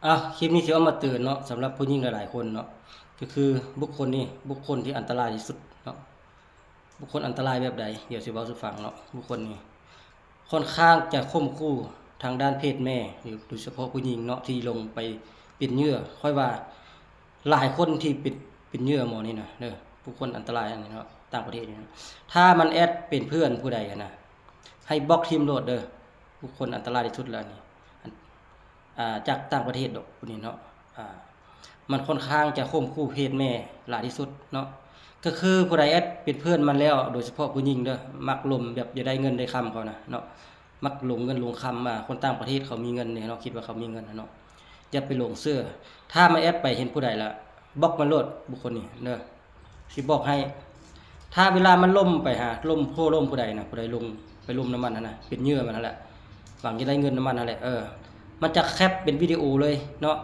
ອ່ະ ຄລິບນີ້ຊິເອົາມາເຕືອນເນາະ ສຳລັບຜູ້ຍິງຫຼາຍໆຄົນເນາະ ກໍຄືບຸກຄົນນີ້ ບຸກຄົນທີ່ອັນຕະລາຍທີ່ສຸດເນາະ. ບຸກຄົນອັນຕະລາຍແບບໃດ? ດຽວຊິເວົ້າສູ່ຟັງເນາະ. ບຸກຄົນນີ້ຄ່ອນຂ້າງຈະຂົ່ມຂູ່ທາງດ້ານເພດແມ່ ໂດຍສະເພາະຜູ້ຍິງເນາະ ທີ່ລົງໄປເປັນເຫຍື່ອ. ຂ້ອຍວ່າຫຼາຍຄົນທີ່ເປັນ ເປັນເຫຍື່ອໝໍນີ້ນະເດີ ບຸກຄົນອັນຕະລາຍອັນນີ້ເນາະ ຕ່າງປະເທດນີ້ນະ. ຖ້າມັນແອັດເປັນເພື່ອນຜູ້ໃດຫັ້ນນະ ໃຫ້ບລັອກຖິ້ມໂລດເດີ. ບຸກຄົນອັນຕະລາຍທີ່ສຸດແລ້ວນີ້ ອັນ ອ່າ ຈາກຕ່າງປະເທດດອກ ຜູ້ນີ້ເນາະ. ອ່າ ມັນຄ່ອນຂ້າງຈະຂົ່ມຂູ່ເພດແມ່ຫຼາຍທີ່ສຸດເນາະ. ກໍຄືຜູ້ໃດແອັດເປັນເພື່ອນມັນແລ້ວ ໂດຍສະເພາະຜູ້ຍິງເດີ ມັກລົມແບບຢາກໄດ້ເງິນໄດ້ຄຳເຂົານະເນາະ ມັກຫຼົງເງິນຫຼົງຄຳ. ອ່າ ຄົນຕ່າງປະເທດເຂົາມີເງິນເດ້ເນາະ ຄິດວ່າເຂົາມີເງິນນະເນາະ. ຢ່າໄປຫຼົງເຊື່ອ. ຖ້າມາແອັດໄປເຫັນຜູ້ໃດລະ ບລັອກມັນໂລດ ບຸກຄົນນີ້ເດີ. ຊິບອກໃຫ້ ຖ້າເວລາມັນລົມໄປຫາ ລົມໂພລົມຜູ້ໃດນະ ຜູ້ໃດລົງໄປລົມນຳມັນຫັ້ນນະ ເປັນເຫຍື່ອມັນຫັ້ນແຫຼະ ຫວັງຈະໄດ້ເງິນນຳມັນຫັ້ນແຫຼະ ເອີ ມັນຈະແຄັບເປັນວິດີໂອເລີຍເນາະ.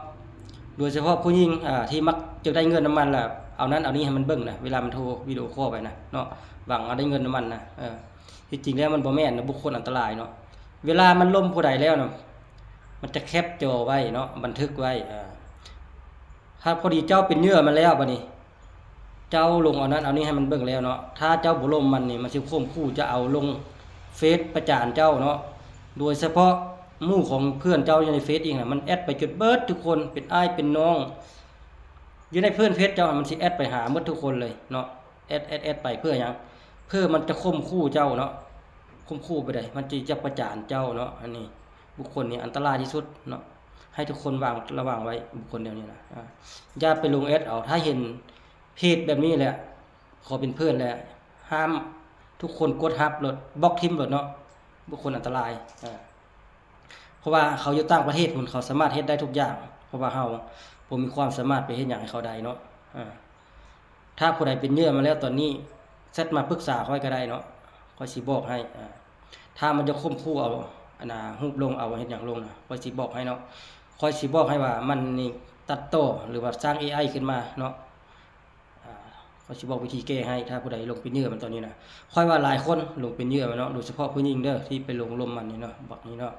ໂດຍສະເພາະຜູ້ຍິງ ອ່າ ທີ່ມັກຈະໄດ້ເງິນນຳມັນລະ ເອົານັ້ນເອົານີ້ໃຫ້ມັນເບິ່ງນະ ເວລາມັນໂທວິດີໂອຄໍໄປນະເນາະ ຫວັງເອົາໄດ້ເງິນນຳມັນນະ. ເອີ ທີ່ຈິງແລ້ວມັນບໍ່ແມ່ນນະ ບຸກຄົນອັນຕະລາຍເນາະ. ເວລາມັນລົມຜູ້ໃດແລ້ວນະ ມັນຈະແຄັບຈໍໄວ້ເນາະ ບັນທຶກໄວ້. ອ່າ ຖ້າພໍດີເຈົ້າເປັນເຫຍື່ອມັນແລ້ວ ບາດນີ້ເຈົ້າລົງເອົານັ້ນເອົານີ້ໃຫ້ມັນເບິ່ງແລ້ວເນາະ ຖ້າເຈົ້າບໍ່ລົມມັນນີ້ ມັນຊິຂົ່ມຂູ່ຈະເອົາລົງເຟສປະຈານເຈົ້າເນາະ. ໂດຍສະເພາະໝູ່ຂອງເພື່ອນເຈົ້າຢູ່ໃນເຟສອີກນະ ມັນແອັດໄປຈົນເບິດທຸກຄົນ ເປັນອ້າຍເປັນນ້ອງ ຢູ່ໃນເພື່ອນເຟສເຈົ້າ ມັນຊິແອັດໄປຫາໝົດທຸກຄົນເລີຍເນາະ. ແອັດ ແອັດ ແອັດໄປເພື່ອຫຍັງ? ເພື່ອມັນຈະຂົ່ມຂູ່ເຈົ້າເນາະ. ຂົ່ມຂູ່ໄປໃດ ມັນຈະ ຈະປະຈານເຈົ້າເນາະ. ອັນນີ້ບຸກຄົນນີ້ອັນຕະລາຍທີ່ສຸດເນາະ ໃຫ້ທຸກຄົນວາງ ລະວັງໄວ້ ບຸກຄົນແນວນີ້ນະ. ອ່າ ຢ່າໄປລົງແອັດເອົາ ຖ້າເຫັນເພຈແບບນີ້ແຫຼະ ຂໍເປັນເພື່ອນແຫຼະ ຫ້າມ ທຸກຄົນກົດຮັບໂລດ ບລັອກຖິ້ມໂລດເນາະ ບຸກຄົນອັນຕະລາຍ. ອ່າ ເພາະວ່າເຂົາຢູ່ຕ່າງປະເທດພຸ້ນ ເຂົາສາມາດເຮັດໄດ້ທຸກຢ່າງ ເພາະວ່າເຮົາບໍ່ມີຄວາມສາມາດໄປເຮັດຫຍັງໃຫ້ເຂົາໄດ້ເນາະ. ອ່າ ຖ້າຜູ້ໃດເປັນເຫຍື່ອມາແລ້ວຕອນນີ້ ແຊັດມາປຶກສາຂ້ອຍກໍໄດ້ເນາະ ຂ້ອຍຊິບອກໃຫ້. ອ່າ ຖ້າມັນຈະຂົ່ມຂູ່ເອົາ ອັນນ່າ ຮູບລົງ ເອົາເຮັດຫຍັງລົງນະ ຂ້ອຍຊິບອກໃຫ້ເນາະ. ຂ້ອຍຊິບອກໃຫ້ວ່າມັນນີ້ຕັດຕໍ່ ຫຼືວ່າສ້າງເອໄອຂຶ້ນມາເນາະ. ອ່າ ຂ້ອຍຊິບອກວິທີແກ້ໃຫ້ ຖ້າຜູ້ໃດຫຼົງເປັນເຫຍື່ອມັນຕອນນີ້ນະ. ຂ້ອຍວ່າຫຼາຍຄົນຫຼົງເປັນເຫຍື່ອມັນເນາະ ໂດຍສະເພາະຜູ້ຍິງເດີ ທີ່ໄປຫຼົງລົມມັນນີ້ເນາະ ບັກນີ້ເນາະ.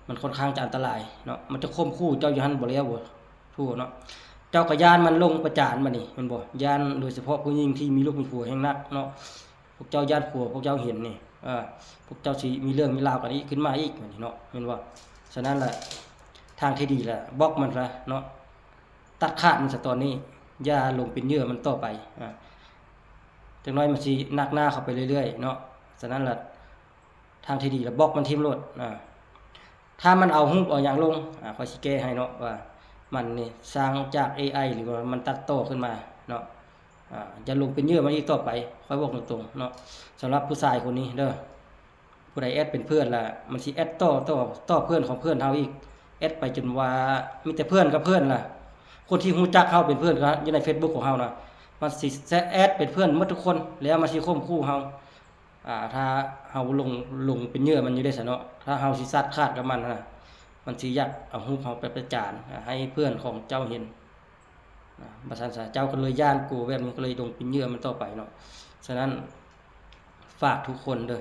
ມັນຄ່ອນຂ້າງຈະອັນຕະລາຍເນາະ ມັນຈະຂົ່ມຂູ່ເຈົ້າຢູ່ຫັ້ນບໍ່ແລ້ວບໍ່ ທົ່ວເນາະ. ເຈົ້າກໍຢ້ານມັນລົງປະຈານບັດນີ້ແມ່ນບໍ່? ຢ້ານ ໂດຍສະເພາະຜູ້ຍິງທີ່ມີລູກມີຜົວແຮງໜັກເນາະ. ພວກເຈົ້າຢ້ານຜົວພວກເຈົ້າເຫັນນີ້ ເອີ ພວກເຈົ້າຊິມີເລື່ອງມີລາວກັນອີກ ຂຶ້ນມາອີກບັດນີ້ເນາະ ແມ່ນບໍ່? ສະນັ້ນລະ ທາງທີ່ດີລະບລັອກມັນຊະເນາະ ຕັດຂາດມັນຊະຕອນນີ້ ຢ່າຫຼົງເປັນເຫຍື່ອມັນຕໍ່ໄປ. ອ່າ ຈັກໜ້ອຍມັນຊິໜັກໜາເຂົ້າໄປເລື້ອຍໆເນາະ. ສະນັ້ນລະ ທາງທີ່ດີລະບລັອກມັນຖິ້ມໂລດ. ອ່າ ຖ້າມັນເອົາຮູບເອົາຫຍັງລົງ ອ່າ ຂ້ອຍຊິແກ້ໃຫ້ເນາະ ວ່າມັນນີ້ສ້າງຈາກເອໄອ ຫຼືວ່າມັນຕັດຕໍ່ຂຶ້ນມາເນາະ. ອ່າ ຢ່າຫຼົງເປັນເຫຍື່ອມັນອີກຕໍ່ໄປ ຂ້ອຍບອກຕົງໆເນາະ. ສຳລັບຜູ້ຊາຍຄົນນີ້ເດີ ຜູ້ໃດແອັດເປັນເພື່ອນລະ ມັນຊິແອັດຕໍ່ ຕໍ່ ຕໍ່ເພື່ອນຂອງເພື່ອນເຮົາອີກ ແອັດໄປຈົນວ່າມີແຕ່ເພື່ອນກັບເພື່ອນລະ. ຄົນທີ່ຮູ້ຈັກເຮົາເປັນເພື່ອນກັນຢູ່ໃນເຟສບຸກຂອງເຮົານະ ມັນຊິແຊະແອັດເປັນເພື່ອນໝົດທຸກຄົນ ແລ້ວມັນຊິຂົ່ມຂູ່ເຮົາ. ອ່າ ຖ້າເຮົາຫຼົງ ຫຼົງເປັນເຫຍື່ອມັນຢູ່ເດ້ຊະເນາະ ຖ້າເຮົາຊິຕັດຂາດກັບມັນນະ ມັນຊິຢາກເອົາຮູບເຮົາໄປປະຈານ ອ່າ ໃຫ້ເພື່ອນຂອງເຈົ້າເຫັນ ອ່າ ວ່າຊັ້ນຊະ. ເຈົ້າກໍເລີຍຢ້ານກົວແບບນີ້ ກໍເລີຍຫຼົງເປັນເຫຍື່ອມັນຕໍ່ໄປເນາະ. ສະນັ້ນ ຝາກທຸກຄົນເດີ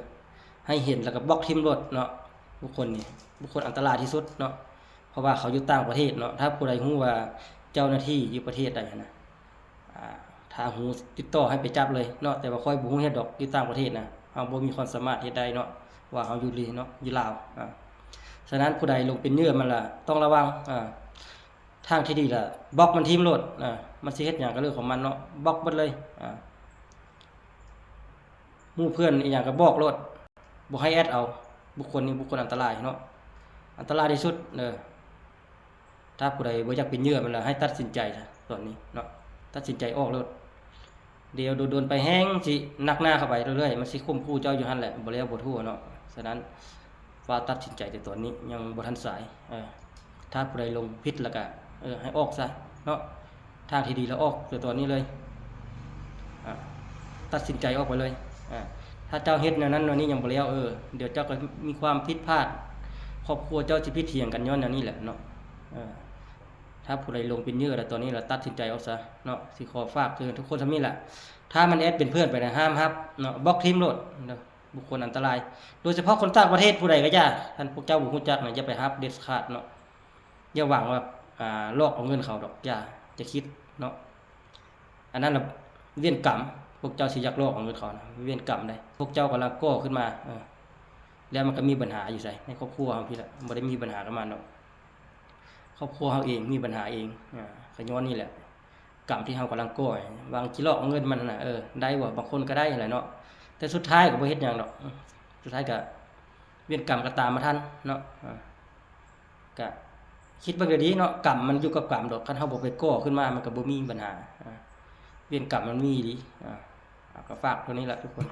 ໃຫ້ເຫັນແລ້ວກໍບລັອກຖິ້ມໂລດເນາະ. ບຸກຄົນນີ້ ບຸກຄົນອັນຕະລາຍທີ່ສຸດເນາະ ເພາະວ່າເຂົາຢູ່ຕ່າງປະເທດເນາະ. ຖ້າຜູ້ໃດຮູ້ວ່າເຈົ້າໜ້າທີ່ຢູ່ປະເທດໃດຫັ້ນນະ ອ່າ ຖ້າຮູ້ຕິດຕໍ່ໃຫ້ໄປຈັບເລີຍເນາະ. ແຕ່ວ່າຂ້ອຍບໍ່ຮູ້ເຮັດດອກ ຢູ່ຕ່າງປະເທດນະ ເຮົາບໍ່ມີຄວາມສາມາດເຮັດໄດ້ເນາະ ວ່າເຮົາຢູ່ລີເນາະ ຢູ່ລາວ. ອ່າ ສະນັ້ນຜູ້ໃດຫຼົງເປັນເຫຍື່ອມັນລະ ຕ້ອງລະວັງ. ອ່າ ທາງທີ່ດີລະບລັອກມັນຖິ້ມໂລດ. ອ່າ ມັນຊິເຮັດຫຍັງກໍເລື່ອງຂອງມັນເນາະ ບລັອກເບິດເລີຍ. ອ່າ ໝູ່ເພື່ອນອີ່ຫຍັງກໍບອກໂລດ ບໍ່ໃຫ້ແອັດເອົາ. ບຸກຄົນນີ້ບຸກຄົນອັນຕະລາຍເນາະ ອັນຕະລາຍທີ່ສຸດເດີ. ຖ້າຜູ້ໃດບໍ່ຢາກເປັນເຫຍື່ອມັນລະ ໃຫ້ຕັດສິນໃຈຊະຕອນນີ້ເນາະ ຕັດສິນໃຈອອກໂລດ. ດຽວດົນໆໄປແຮ່ງຊິໜັກໜາເຂົ້າໄປເລື້ອຍໆ ມັນຊິຂົ່ມຂູ່ເຈົ້າຢູ່ຫັ້ນແຫຼະ ບໍ່ແລ້ວບໍ່ທົ່ວເນາະ. ສະນັ້ນ ຟ້າວຕັດສິນໃຈແຕ່ຕອນນີ້ ຍັງບໍ່ທັນສາຍ. ເອີ ຖ້າຜູ້ໃດຫຼົງຜິດລະກະ ເອີ ໃຫ້ອອກຊະເນາະ. ທາງທີ່ດີລະອອກແຕ່ຕອນນີ້ເລີຍ. ອ່າ ຕັດສິນໃຈອອກໄປເລີຍ. ອ່າ ຖ້າເຈົ້າເຮັດແນວນັ້ນແນວນີ້ຍັງບໍ່ແລ້ວ ເອີ ດຽວເຈົ້າກໍມີຄວາມຜິດພາດ ຄອບຄົວເຈົ້າຊິຜິດຖຽງກັນຍ້ອນແນວນີ້ແຫຼະເນາະ. ເອີ ຖ້າຜູ້ໃດຫຼົງເປັນເຫຍື່ອລະ ຕອນນີ້ລະຕັດສິນໃຈອອກຊະເນາະ. ຊິຂໍຝາກເຕືອນທຸກຄົນສ່ຳນີ້ແຫຼະ. ຖ້າມັນແອັດເປັນເພື່ອນໄປນະ ຫ້າມຮັບເນາະ ບລັອກຖິ້ມໂລດເດີ. ບຸກຄົນອັນຕະລາຍ ໂດຍສະເພາະຄົນຕ່າງປະເທດຜູ້ໃດກໍຢ່າ ຄັນພວກເຈົ້າບໍ່ຮູ້ຈັກນະ ຢ່າໄປຮັບເດັດຂາດເນາະ. ຢ່າຫວັງວ່າ ອ່າ ຫຼອກເອົາເງິນເຂົາດອກ ຢ່າ ຢ່າຄິດເນາະ. ອັນນັ້ນລະເວນກຳ ພວກເຈົ້າຊິຢາກຫຼອກເອົາເງິນເຂົານະ ເວນກຳໃດ໋. ພວກເຈົ້າກຳລັງກໍ່ຂຶ້ນມາ ເອີ ແລ້ວມັນກໍມີບັນຫາຢູ່ໃສ ໃນຄອບຄົວເຮົາພີ້ລະ ບໍ່ໄດ້ມີບັນຫາກັບມັນດອກ. ຄອບຄົວເຮົາເອງມີບັນຫາເອງ ອາ ກໍຍ້ອນນີ້ແຫຼະ ກຳທີ່ເຮົາກຳລັງກໍ່ ຫວັງຊິຫຼອກເອົາເງິນມັນຫັ້ນນະ. ເອີ ໄດ້ບໍ່? ບາງຄົນກໍໄດ້ຫັ້ນແຫຼະເນາະ ແຕ່ສຸດທ້າຍກໍບໍ່ເຮັດຫຍັງດອກ. ອາ ສຸດທ້າຍກໍເວນກຳກໍຕາມມາທັນເນາະ. ອາ ກະຄິດເບິ່ງດີໆເນາະ ກຳມັນຢູ່ກັບກຳດອກ ຄັນເຮົາບໍ່ໄປກໍ່ຂຶ້ນມາ ມັນກໍບໍ່ມີບັນຫາ. ອາ ເວນກຳມັນມີອີ່ຫຼີ. ອາ ກໍຝາກເທົ່ານີ້ລະທຸກຄົນ.